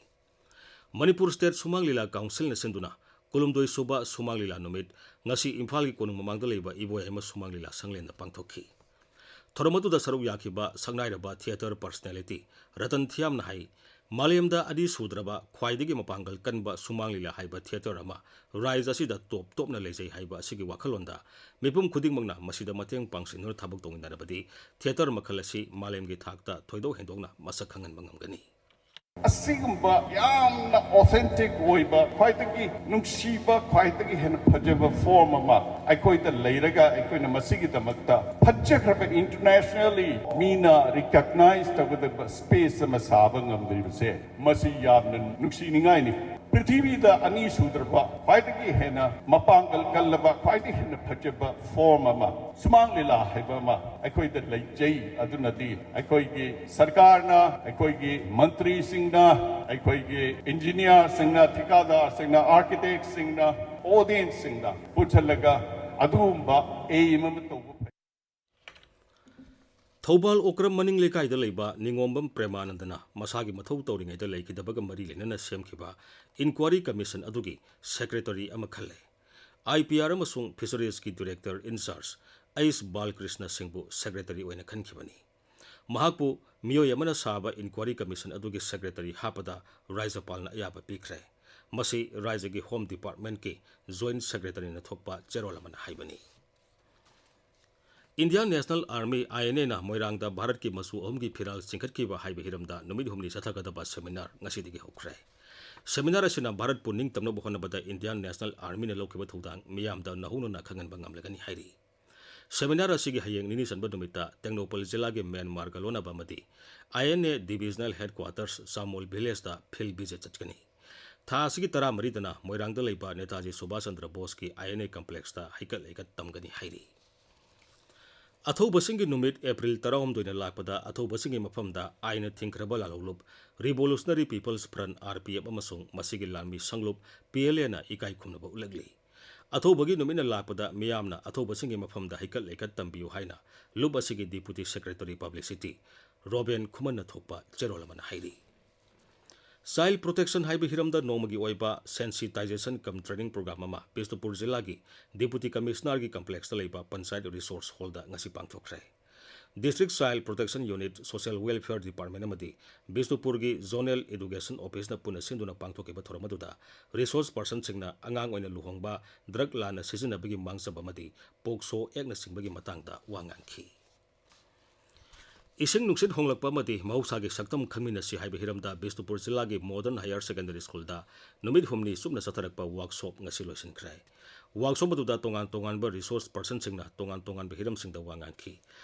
ꯃꯅꯤꯄꯨꯔ State ꯁꯨꯃꯥꯡ ꯂꯤꯂꯥ Councilꯅ ꯁꯤꯟꯗꯨꯅ ꯀꯨꯟꯍꯨꯝꯗꯣꯏ ꯁꯨꯕ ꯁꯨꯃꯥꯡ ꯂꯤꯂꯥ ꯅꯨꯃꯤꯠ ꯉꯁꯤ ꯏꯝꯐꯥꯜꯒꯤ ꯀꯣꯅꯨꯡ ꯃꯃꯥꯡꯗ ꯂꯩꯕ ꯏꯕꯣꯌꯥꯏꯃ ꯁꯨꯃꯥꯡ ꯂꯤꯂꯥ ꯁꯪꯂꯦꯟꯗ ꯄꯥꯡꯊꯣꯛꯈꯤ꯫ ꯊꯧꯔꯝ ꯑꯗꯨꯗ ꯁꯔꯨꯛ ꯌꯥꯈꯤꯕ ꯁꯛꯅꯥꯏꯔꯕ theatre personality ꯔꯇꯟ ꯊꯤꯌꯥꯝꯅ ꯍꯥꯏ, ꯃꯥꯂꯦꯝꯗ ꯑꯅꯤ ꯁꯨꯗ꯭ꯔꯕ ꯈ꯭ꯋꯥꯏꯗꯒꯤ ꯃꯄꯥꯡꯒꯜ ꯀꯟꯕ ꯁꯨꯃꯥꯡ ꯂꯤꯂꯥ ꯍꯥꯏꯕ theatre ꯑꯃ ꯔꯥꯏꯖ ꯑꯁꯤꯗ ꯇꯣꯞ ꯇꯣꯞꯅ ꯂꯩꯖꯩ ꯍꯥꯏꯕ ꯑꯁꯤꯒꯤ ꯋꯥꯈꯜꯂꯣꯟꯗ ꯃꯤꯄꯨꯝ ꯈꯨꯗꯤꯡꯃꯛꯅ ꯃꯁꯤꯗ ꯃꯇꯦꯡ ꯄꯥꯡꯁꯤꯟꯗꯨꯅ ꯊꯕꯛ ꯇꯧꯃꯤꯟꯅꯔꯕꯗꯤ theatre ꯃꯈꯜ ꯑꯁꯤ ꯃꯥꯂꯦꯝꯒꯤ ꯊꯥꯛꯇ ꯊꯣꯏꯗꯣꯛ ꯍꯦꯟꯗꯣꯛꯅ ꯃꯁꯛ ꯈꯪꯍꯟꯕ ꯉꯝꯒꯅꯤ꯫ ꯑꯁꯤꯒꯨꯝꯕ ꯌꯥꯝꯅ authentic ꯑꯣꯏꯕ, ꯈ꯭ꯋꯥꯏꯗꯒꯤ ꯅꯨꯡꯁꯤꯕ, ꯈ꯭ꯋꯥꯏꯗꯒꯤ ꯍꯦꯟꯅ ꯐꯖꯕ form ꯑꯃ ꯑꯩꯈꯣꯏꯗ ꯂꯩꯔꯒ, ꯑꯩꯈꯣꯏꯅ ꯃꯁꯤꯒꯤꯗꯃꯛꯇ ꯐꯖꯈ꯭ꯔꯕ, internationally ꯃꯤꯅ recognize ꯇꯧꯒꯗꯕ space ꯑꯃ ꯁꯥꯕ ꯉꯝꯗ꯭ꯔꯤꯕꯁꯦ, ꯃꯁꯤ ꯌꯥꯝꯅ ꯅꯨꯡꯁꯤꯅꯤꯡꯉꯥꯏꯅꯤ꯫ ꯄ꯭ꯔꯤꯊꯤꯕꯤꯗ ꯑꯅꯤ ꯁꯨꯗ꯭ꯔꯕ, ꯈ꯭ꯋꯥꯏꯗꯒꯤ ꯍꯦꯟꯅ ꯃꯄꯥꯡꯒꯜ ꯀꯜꯂꯕ, ꯈ꯭ꯋꯥꯏꯗꯒꯤ ꯍꯦꯟꯅ ꯐꯖꯕ form ꯑꯃ, ꯁꯨꯃꯥꯡ ꯂꯤꯂꯥ ꯍꯥꯏꯕ ꯑꯃ ꯑꯩꯈꯣꯏꯗ ꯂꯩꯖꯩ꯫ ꯑꯗꯨꯅꯗꯤ ꯑꯩꯈꯣꯏꯒꯤ ꯁꯔꯀꯥꯔꯅ, ꯑꯩꯈꯣꯏꯒꯤ ꯃꯟꯇ꯭ꯔꯤꯁꯤꯡꯅ, ꯑꯩꯈꯣꯏꯒꯤ engineerꯁꯤꯡꯅ, ꯊꯤꯀꯥꯗꯥꯔꯁꯤꯡꯅ, architectꯁꯤꯡꯅ, audienceꯁꯤꯡꯅ ꯄꯨꯟꯁꯤꯜꯂꯒ ꯑꯗꯨꯒꯨꯝꯕ aim ꯑꯃ ꯇꯧꯕ ꯐꯩ꯫ ꯊꯧꯕꯥꯜ ꯑꯣꯀ꯭ꯔꯝ ꯃꯅꯤꯡ ꯂꯩꯀꯥꯏꯗ ꯂꯩꯕ ꯅꯤꯉꯣꯝꯕꯝ ꯄ꯭ꯔꯦꯃꯥꯅꯟꯗꯅ ꯃꯁꯥꯒꯤ ꯃꯊꯧ ꯇꯧꯔꯤꯉꯩꯗ ꯂꯩꯈꯤꯗꯕꯒ ꯃꯔꯤ ꯂꯩꯅꯅ ꯁꯦꯝꯈꯤꯕ inquiry commission ꯑꯗꯨꯒꯤ secretary ꯑꯃ ꯈꯜꯂꯦ꯫ I P R ꯑꯃꯁꯨꯡ Fisheriesꯀꯤ director in charge H Balakrishna ꯁꯤꯡꯕꯨ secretary ꯑꯣꯏꯅ ꯈꯟꯈꯤꯕꯅꯤ꯫ ꯃꯍꯥꯛꯄꯨ ꯃꯤꯑꯣꯏ ꯑꯃꯅ ꯁꯥꯕ inquiry commission ꯑꯗꯨꯒꯤ secretary ꯍꯥꯞꯄꯗ ꯔꯥꯖ꯭ꯌꯄꯥꯜꯅ ꯑꯌꯥꯕ ꯄꯤꯈ꯭ꯔꯦ꯫ ꯃꯁꯤ ꯔꯥꯖ꯭ꯌꯒꯤ Home Department-ꯀꯤ Joint Secretary-ꯅ ꯊꯣꯛꯄ ꯆꯦꯔꯣꯜ ꯑꯃꯅ ꯍꯥꯏꯕꯅꯤ꯫ Indian National Army, I N A-ꯅ ꯃꯣꯏꯔꯥꯡꯗ ꯚꯥꯔꯠꯀꯤ ꯃꯆꯨ ꯑꯍꯨꯝꯒꯤ ꯐꯤꯔꯥꯜ ꯆꯤꯡꯈꯠꯈꯤꯕ ꯍꯥꯏꯕ ꯍꯤꯔꯝꯗ ꯅꯨꯃꯤꯠ ꯍꯨꯝꯅꯤ ꯆꯠꯊꯒꯗꯕ seminar ꯉꯁꯤꯗꯒꯤ ꯍꯧꯈ꯭ꯔꯦ꯫ Seminar ꯑꯁꯤꯅ ꯚꯥꯔꯠꯄꯨ ꯅꯤꯡꯇꯝꯅꯕ ꯍꯣꯠꯅꯕꯗ Indian National Army-ꯅ ꯂꯧꯈꯤꯕ ꯊꯧꯗꯥꯡ ꯃꯤꯌꯥꯝꯗ ꯅꯧꯍꯧꯅꯅ ꯈꯪꯍꯟꯕ ꯉꯝꯂꯒꯅꯤ ꯍꯥꯏꯔꯤ꯫ Seminar ꯑꯁꯤꯒꯤ ꯍꯌꯦꯡ ꯅꯤꯅꯤ ꯆꯟꯕ ꯅꯨꯃꯤꯠꯇ ꯇꯦꯡꯅꯧꯄꯜ ꯖꯤꯂꯥꯒꯤ ꯃ꯭ꯌꯥꯟꯃꯥꯔꯒ ꯂꯣꯟꯅꯕ ꯑꯃꯗꯤ I N A Divisional Headquarters ꯆꯥꯃꯣꯜ Village-ꯇ field visit ꯆꯠꯀꯅꯤ꯫ ꯊꯥ ꯑꯁꯤꯒꯤ ꯇꯔꯥꯃꯔꯤꯗꯅ ꯃꯣꯏꯔꯥꯡꯗ ꯂꯩꯕ Netaji Subhash Chandra ꯕꯣꯁꯀꯤ I N A Complex-ꯇ ꯍꯩꯀꯠ ꯂꯩꯀꯠ ꯇꯝꯒꯅꯤ ꯍꯥꯏꯔꯤ꯫ ꯑꯊꯧꯕꯁꯤꯡꯒꯤ ꯅꯨꯃꯤꯠ April ꯇꯔꯥꯍꯨꯝꯗꯣꯏꯅ ꯂꯥꯛꯄꯗ ꯑꯊꯧꯕꯁꯤꯡꯒꯤ ꯃꯐꯝꯗ ꯑꯥꯏꯟꯅ ꯊꯤꯡꯈ꯭ꯔꯕ ꯂꯥꯜꯍꯧꯂꯨꯞ Revolutionary People's Front, R P F, ꯑꯃꯁꯨꯡ ꯃꯁꯤꯒꯤ ꯂꯥꯟꯃꯤ ꯁꯪꯂꯨꯞ P L A-ꯅ ꯏꯀꯥꯏ ꯈꯨꯝꯅꯕ ꯎꯠꯂꯛꯂꯤ꯫ ꯑꯊꯧꯕꯒꯤ ꯅꯨꯃꯤꯠꯅ ꯂꯥꯛꯄꯗ ꯃꯤꯌꯥꯝꯅ ꯑꯊꯧꯕꯁꯤꯡꯒꯤ ꯃꯐꯝꯗ ꯍꯩꯀꯠ ꯂꯩꯀꯠ ꯇꯝꯕꯤꯌꯨ ꯍꯥꯏꯅ ꯂꯨꯞ ꯑꯁꯤꯒꯤ Deputy Secretary Publicity ꯔꯣꯕꯦꯟ ꯈꯨꯃꯟꯅ ꯊꯣꯛꯄ ꯆꯦꯔꯣꯜ ꯑꯃꯅ ꯍꯥꯏꯔꯤ꯫ Child Protection ꯍꯥꯏꯕ ꯍꯤꯔꯝꯗ ꯅꯣꯡꯃꯒꯤ ꯑꯣꯏꯕ Sensitization cum Training Program ꯑꯃ ꯕꯤꯁꯅꯨꯄꯨꯔ ꯖꯤꯂꯥꯒꯤ Deputy Commissioner-ꯒꯤ Complex-ꯇ ꯂꯩꯕ Panchayat Resource Hall-ꯗ ꯉꯁꯤ ꯄꯥꯡꯊꯣꯛꯈ꯭ꯔꯦ꯫ District Child Protection Unit, Social Welfare Department ꯑꯃꯗꯤ ꯕꯤꯁꯅꯨꯄꯨꯔꯒꯤ Zonal Education Office-ꯅ ꯄꯨꯟꯅ ꯁꯤꯟꯗꯨꯅ ꯄꯥꯡꯊꯣꯛꯈꯤꯕ ꯊꯧꯔꯝ ꯑꯗꯨꯗ resource person-ꯁꯤꯡꯅ ꯑꯉꯥꯡ ꯑꯣꯏꯅ ꯂꯨꯍꯣꯡꯕ, drug ꯂꯥꯟꯅ ꯁꯤꯖꯤꯟꯅꯕꯒꯤ ꯃꯥꯡꯖꯕ ꯑꯃꯗꯤ POCSO Act-ꯅꯆꯤꯡꯕꯒꯤ ꯃꯇꯥꯡꯗ ꯋꯥ ꯉꯥꯡꯈꯤ꯫ ꯏꯁꯤꯡ ꯅꯨꯡꯁꯤꯠ ꯍꯣꯡꯂꯛꯄ ꯑꯃꯗꯤ ꯃꯍꯧꯁꯥꯒꯤ ꯁꯛꯇꯝ ꯈꯪꯃꯤꯟꯅꯁꯤ ꯍꯥꯏꯕ ꯍꯤꯔꯝꯗ ꯕꯤꯁꯅꯨꯄꯨꯔ ꯖꯤꯂꯥꯒꯤ Modern Higher Secondary School-ꯗ ꯅꯨꯃꯤꯠ ꯍꯨꯝꯅꯤ ꯆꯨꯞꯅ ꯆꯠꯊꯔꯛꯄ workshop ꯉꯁꯤ ꯂꯣꯏꯁꯤꯟꯈ꯭ꯔꯦ꯫ Workshop ꯑꯗꯨꯗ ꯇꯣꯉꯥꯟ ꯇꯣꯉꯥꯟꯕ resource person-ꯁꯤꯡꯅ ꯇꯣꯉꯥꯟ ꯇꯣꯉꯥꯟꯕ ꯍꯤꯔꯝꯁꯤꯡꯗ ꯋꯥ ꯉꯥꯡꯈꯤ꯫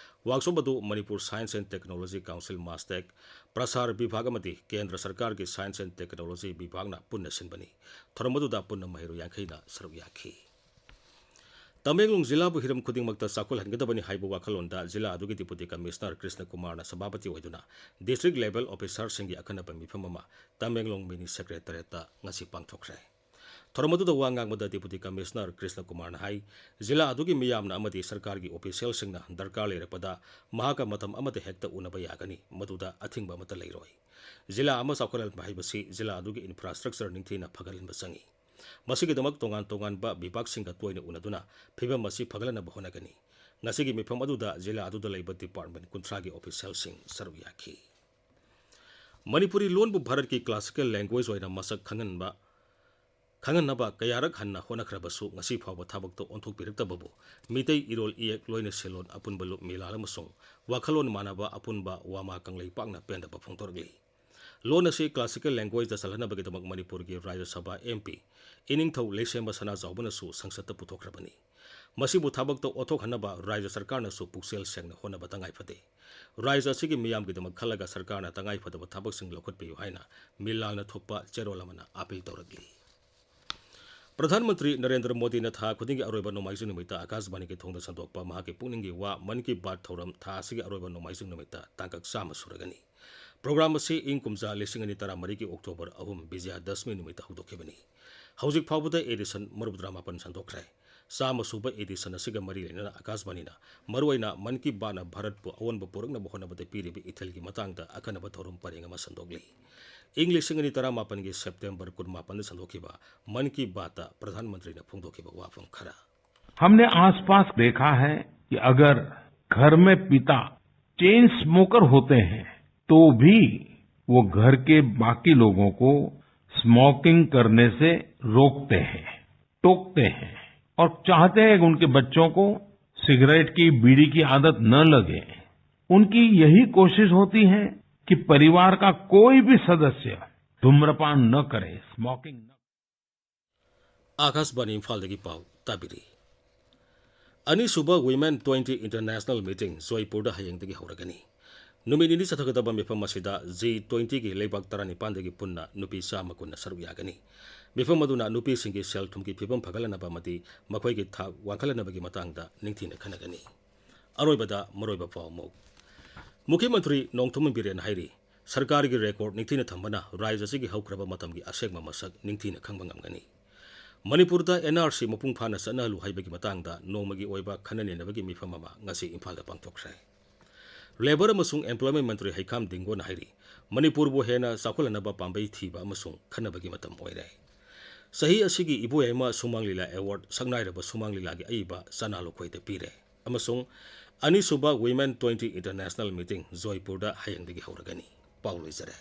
Workshop ꯑꯗꯨ Manipur Science and Technology Council, MASTEC, ꯄ꯭ꯔꯁꯥꯔ ꯕꯤꯚꯥꯒ ꯑꯃꯗꯤ ꯀꯦꯟꯗ꯭ꯔ ꯁꯔꯀꯥꯔꯒꯤ Science and Technology ꯕꯤꯚꯥꯒꯅ ꯄꯨꯟꯅ ꯁꯤꯟꯕꯅꯤ꯫ ꯊꯧꯔꯝ ꯑꯗꯨꯗ ꯄꯨꯟꯅ ꯃꯍꯩꯔꯣꯏ ꯌꯥꯡꯈꯩꯅ ꯁꯔꯨꯛ ꯌꯥꯈꯤ꯫ ꯇꯃꯦꯡꯂꯣꯡ ꯖꯤꯂꯥꯕꯨ ꯍꯤꯔꯝ ꯈꯨꯗꯤꯡꯃꯛꯇ ꯆꯥꯎꯈꯠꯍꯟꯒꯗꯕꯅꯤ ꯍꯥꯏꯕ ꯋꯥꯈꯜꯂꯣꯟꯗ ꯖꯤꯂꯥ ꯑꯗꯨꯒꯤ Deputy Commissioner ꯀ꯭ꯔꯤꯁꯅ ꯀꯨꯃꯥꯔꯅ ꯁꯚꯥꯄꯇꯤ ꯑꯣꯏꯗꯨꯅ District Level Officer-ꯁꯤꯡꯒꯤ ꯑꯈꯟꯅꯕ ꯃꯤꯐꯝ ꯑꯃ ꯇꯃꯦꯡꯂꯣꯡ Mini Secretariat-ꯇ ꯉꯁꯤ ꯄꯥꯡꯊꯣꯛꯈ꯭ꯔꯦ꯫ ꯊꯧꯔꯝ ꯑꯗꯨꯗ ꯋꯥ ꯉꯥꯡꯕꯗ Deputy Commissioner ꯀ꯭ꯔꯤꯁꯅ ꯀꯨꯃꯥꯔꯅ ꯍꯥꯏ, ꯖꯤꯂꯥ ꯑꯗꯨꯒꯤ ꯃꯤꯌꯥꯝꯅ ꯑꯃꯗꯤ ꯁꯔꯀꯥꯔꯒꯤ official-ꯁꯤꯡꯅ ꯗꯔꯀꯥꯔ ꯂꯩꯔꯛꯄꯗ ꯃꯍꯥꯛꯀ ꯃꯇꯝ ꯑꯃꯗ ꯍꯦꯛꯇ ꯎꯅꯕ ꯌꯥꯒꯅꯤ, ꯃꯗꯨꯗ ꯑꯊꯤꯡꯕ ꯑꯃꯠꯇ ꯂꯩꯔꯣꯏ꯫ ꯖꯤꯂꯥ ꯑꯃ ꯆꯥꯎꯈꯠꯍꯟꯕ ꯍꯥꯏꯕꯁꯤ ꯖꯤꯂꯥ ꯑꯗꯨꯒꯤ infrastructure ꯅꯤꯡꯊꯤꯅ ꯐꯒꯠꯍꯟꯕ ꯆꯪꯏ꯫ ꯃꯁꯤꯒꯤꯗꯃꯛ ꯇꯣꯉꯥꯟ ꯇꯣꯉꯥꯟꯕ ꯕꯤꯚꯥꯒꯁꯤꯡꯒ ꯇꯣꯏꯅ ꯎꯅꯗꯨꯅ ꯐꯤꯕꯝ ꯑꯁꯤ ꯐꯒꯠꯍꯟꯅꯕ ꯍꯣꯠꯅꯒꯅꯤ꯫ ꯉꯁꯤꯒꯤ ꯃꯤꯐꯝ ꯑꯗꯨꯗ ꯖꯤꯂꯥ ꯑꯗꯨꯗ ꯂꯩꯕ department ꯀꯨꯟꯊ꯭ꯔꯥꯒꯤ official-ꯁꯤꯡ ꯁꯔꯨꯛ ꯌꯥꯈꯤ꯫ ꯃꯅꯤꯄꯨꯔꯤ ꯂꯣꯟꯕꯨ ꯚꯥꯔꯠꯀꯤ classical language ꯑꯣꯏꯅ ꯃꯁꯛ ꯈꯪꯍꯟꯕ, ꯈꯪꯍꯟꯅꯕ ꯀꯌꯥꯔꯛ ꯍꯟꯅ ꯍꯣꯠꯅꯈ꯭ꯔꯕꯁꯨ ꯉꯁꯤ ꯐꯥꯎꯕ ꯊꯕꯛꯇ ꯑꯣꯟꯊꯣꯛꯄꯤꯔꯛꯇꯕꯕꯨ ꯃꯤꯇꯩ ꯏꯔꯣꯜ ꯏꯌꯦꯛ ꯂꯣꯏꯅ ꯁꯦꯜꯂꯣꯟ ꯑꯄꯨꯟꯕ ꯂꯨꯞ ꯃꯤꯂꯥꯜ ꯑꯃꯁꯨꯡ ꯋꯥꯈꯜꯂꯣꯟ ꯃꯥꯟꯅꯕ ꯑꯄꯨꯟꯕ ꯋꯥꯃꯥ ꯀꯪꯂꯩ ꯄꯥꯛꯅ ꯄꯦꯟꯗꯕ ꯐꯣꯡꯗꯣꯔꯛꯂꯤ꯫ ꯂꯣꯟ ꯑꯁꯤ classical languageꯗ ꯆꯜꯍꯟꯅꯕꯒꯤꯗꯃꯛ ꯃꯅꯤꯄꯨꯔꯒꯤ ꯔꯥꯖ꯭ꯌ ꯁꯚꯥ MP ꯏꯅꯤꯡꯊꯧ ꯂꯩꯁꯦꯝꯕ ꯁꯅꯥꯖꯥꯎꯕꯅꯁꯨ ꯁꯪꯁꯠꯇ ꯄꯨꯊꯣꯛꯈ꯭ꯔꯕꯅꯤ꯫ ꯃꯁꯤꯕꯨ ꯊꯕꯛꯇ ꯑꯣꯟꯊꯣꯛꯍꯟꯅꯕ ꯔꯥꯖ꯭ꯌ ꯁꯔꯀꯥꯔꯅꯁꯨ ꯄꯨꯛꯆꯦꯜ ꯁꯦꯡꯅ ꯍꯣꯠꯅꯕ ꯇꯉꯥꯏ ꯐꯗꯦ꯫ ꯔꯥꯖ꯭ꯌ ꯑꯁꯤꯒꯤ ꯃꯤꯌꯥꯝꯒꯤꯗꯃꯛ ꯈꯜꯂꯒ ꯁꯔꯀꯥꯔꯅ ꯇꯉꯥꯏ ꯐꯗꯕ ꯊꯕꯛꯁꯤꯡ ꯂꯧꯈꯠꯄꯤꯌꯨ ꯍꯥꯏꯅ ꯃꯤꯂꯥꯜꯅ ꯊꯣꯛꯄ ꯆꯦꯔꯣꯜ ꯑꯃꯅ ꯑꯥꯄꯤꯜ ꯇꯧꯔꯛꯂꯤ꯫ ꯄ꯭ꯔꯙꯥꯟ ꯃꯟꯇ꯭ꯔꯤ ꯅꯔꯦꯟꯗ꯭ꯔ ꯃꯣꯗꯤꯅ ꯊꯥ ꯈꯨꯗꯤꯡꯒꯤ ꯑꯔꯣꯏꯕ ꯅꯣꯡꯃꯥꯏꯖꯤꯡ ꯅꯨꯃꯤꯠꯇ ꯑꯥꯀꯥꯁꯕꯥꯅꯤꯒꯤ ꯊꯣꯡꯗ ꯁꯟꯗꯣꯛꯄ ꯃꯍꯥꯛꯀꯤ ꯄꯨꯛꯅꯤꯡꯒꯤ ꯋꯥ ꯃꯟ ꯀꯤ ꯕꯥꯠ ꯊꯧꯔꯝ ꯊꯥ ꯑꯁꯤꯒꯤ ꯑꯔꯣꯏꯕ ꯅꯣꯡꯃꯥꯏꯖꯤꯡ ꯅꯨꯃꯤꯠꯇ ꯇꯥꯡꯀꯛ ꯆꯥꯝꯃ ꯁꯨꯔꯒꯅꯤ꯫ ꯄ꯭ꯔꯣꯒ꯭ꯔꯥꯝ ꯑꯁꯤ ꯏꯪ ꯀꯨꯝꯖꯥ ꯂꯤꯁꯤꯡ ꯑꯅꯤ ꯇꯔꯥꯃꯔꯤꯒꯤ ꯑꯣꯛꯇꯣꯕꯔ ꯑꯍꯨꯝ, ꯕꯤꯖꯌꯥꯗꯁꯃꯤ ꯅꯨꯃꯤꯠꯇ ꯍꯧꯗꯣꯛꯈꯤꯕꯅꯤ꯫ ꯍꯧꯖꯤꯛ ꯐꯥꯎꯕꯗ edition ꯃꯧꯗ꯭ꯔꯥ ꯃꯥꯄꯟ ꯁꯟꯗꯣꯛꯈ꯭ꯔꯦ꯫ ꯆꯥꯝꯃ ꯁꯨꯕ edition ꯑꯁꯤꯒ ꯃꯔꯤ ꯂꯩꯅꯅ ꯑꯥꯀꯥꯁꯕꯥꯅꯤꯅ ꯃꯔꯨꯑꯣꯏꯅ ꯃꯟ ꯀꯤ ꯕꯥꯠꯅ ꯚꯥꯔꯠꯄꯨ ꯑꯑꯣꯟꯕ ꯄꯨꯔꯛꯅꯕ ꯍꯣꯠꯅꯕꯗ ꯄꯤꯔꯤꯕ ꯏꯊꯤꯜꯒꯤ ꯃꯇꯥꯡꯗ ꯑꯈꯟꯅꯕ ꯊꯧꯔꯝ ꯄꯔꯦꯡ ꯑꯃ ꯁꯟꯗꯣꯛꯂꯤ꯫ ꯏꯪ ꯂꯤꯁꯤꯡ ꯑꯅꯤ ꯇꯔꯥꯃꯥꯄꯟꯒꯤ ꯁꯦꯞꯇꯦꯝꯕꯔ ꯀꯨꯟꯃꯥꯄꯟꯗ ꯁꯟꯗꯣꯛꯈꯤꯕ ꯃꯟ ꯀꯤ ꯕꯥꯠꯇ ꯄ꯭ꯔꯙꯥꯟ ꯃꯟꯇ꯭ꯔꯤꯅ ꯐꯣꯡꯗꯣꯛꯈꯤꯕ ꯋꯥꯐꯝ ꯈꯔ꯫ हमने आसपास देखा है कि अगर घर में पिता चेन स्मोकर होते हैं, तो भी वो घर के बाकी लोगों को स्मोकिंग करने से रोकते हैं, टोकते हैं और चाहते हैं कि उनके बच्चों को सिगरेट की, बीड़ी की आदत न लगे। उनकी यही कोशिश होती है कि परिवार का कोई भी सदस्य धूम्रपान न करे, स्मोकिंग न। ꯑꯥꯀꯥꯁꯕꯥꯅꯤ ꯏꯝꯐꯥꯜꯗꯒꯤ ꯄꯥꯎ ꯇꯥꯕꯤꯔꯤ꯫ ꯑꯅꯤꯁꯨꯕ Women twenty International Meeting ꯖꯣꯏꯄꯨꯔꯗ ꯍꯌꯦꯡꯗꯒꯤ ꯍꯧꯔꯒꯅꯤ꯫ ꯅꯨꯃꯤꯠ ꯅꯤꯅꯤ ꯆꯠꯊꯒꯗꯕ ꯃꯤꯐꯝ ꯑꯁꯤꯗ G twentyꯒꯤ ꯂꯩꯕꯥꯛ ꯇꯔꯥꯅꯤꯄꯥꯟꯗꯒꯤ ꯄꯨꯟꯅ ꯅꯨꯄꯤ ꯆꯥꯝꯃ ꯀꯨꯟꯅ ꯁꯔꯨꯛ ꯌꯥꯒꯅꯤ꯫ ꯃꯤꯐꯝ ꯑꯗꯨꯅ ꯅꯨꯄꯤꯁꯤꯡꯒꯤ ꯁꯦꯜ ꯊꯨꯝꯒꯤ ꯐꯤꯕꯝ ꯐꯒꯠꯍꯟꯅꯕ ꯑꯃꯗꯤ ꯃꯈꯣꯏꯒꯤ ꯊꯥꯛ ꯋꯥꯡꯈꯠꯍꯟꯅꯕꯒꯤ ꯃꯇꯥꯡꯗ ꯅꯤꯡꯊꯤꯅ ꯈꯟꯅꯒꯅꯤ꯫ ꯑꯔꯣꯏꯕꯗ ꯃꯔꯨꯑꯣꯏꯕ ꯄꯥꯎ ꯑꯃꯨꯛ꯫ ꯃꯨꯈ꯭ꯌ ꯃꯟꯇ꯭ꯔꯤ ꯅꯣꯡꯊꯣꯝꯕꯝ ꯕꯤꯔꯦꯟꯅ ꯍꯥꯏꯔꯤ, ꯁꯔꯀꯥꯔꯒꯤ record ꯅꯤꯡꯊꯤꯅ ꯊꯝꯕꯅ ꯔꯥꯖ꯭ꯌ ꯑꯁꯤꯒꯤ ꯍꯧꯈ꯭ꯔꯕ ꯃꯇꯝꯒꯤ ꯑꯁꯦꯡꯕ ꯃꯁꯛ ꯅꯤꯡꯊꯤꯅ ꯈꯪꯕ ꯉꯝꯒꯅꯤ꯫ ꯃꯅꯤꯄꯨꯔꯗ NRC ꯃꯄꯨꯡ ꯐꯥꯅ ꯆꯠꯅꯍꯜꯂꯨ ꯍꯥꯏꯕꯒꯤ ꯃꯇꯥꯡꯗ ꯅꯣꯡꯃꯒꯤ ꯑꯣꯏꯕ ꯈꯟꯅ ꯅꯩꯅꯕꯒꯤ ꯃꯤꯐꯝ ꯑꯃ ꯉꯁꯤ ꯏꯝꯐꯥꯜꯗ ꯄꯥꯡꯊꯣꯛꯈ꯭ꯔꯦ꯫ Labour ꯑꯃꯁꯨꯡ Employment ꯃꯟꯇ꯭ꯔꯤ ꯍꯩꯈꯥꯝ ꯗꯤꯡꯒꯣꯅ ꯍꯥꯏꯔꯤ, ꯃꯅꯤꯄꯨꯔꯕꯨ ꯍꯦꯟꯅ ꯆꯥꯎꯈꯠꯍꯟꯅꯕ ꯄꯥꯝꯕꯩ ꯊꯤꯕ ꯑꯃꯁꯨꯡ ꯈꯟꯅꯕꯒꯤ ꯃꯇꯝ ꯑꯣꯏꯔꯦ꯫ ꯆꯍꯤ ꯑꯁꯤꯒꯤ ꯏꯕꯣꯌꯥꯏꯃ ꯁꯨꯃꯥꯡ ꯂꯤꯂꯥ award ꯁꯛꯅꯥꯏꯔꯕ ꯁꯨꯃꯥꯡ ꯂꯤꯂꯥꯒꯤ ꯑꯏꯕ ꯆꯅꯥ ꯂꯨꯈꯣꯏꯗ ꯄꯤꯔꯦ꯫ ꯑꯃꯁꯨꯡ ꯑꯅꯤꯁꯨꯕ Women twenty International Meeting ꯖꯣꯏꯄꯨꯔꯗ ꯍꯌꯦꯡꯗꯒꯤ ꯍꯧꯔꯒꯅꯤ꯫ ꯄꯥꯎ ꯂꯣꯏꯖꯔꯦ꯫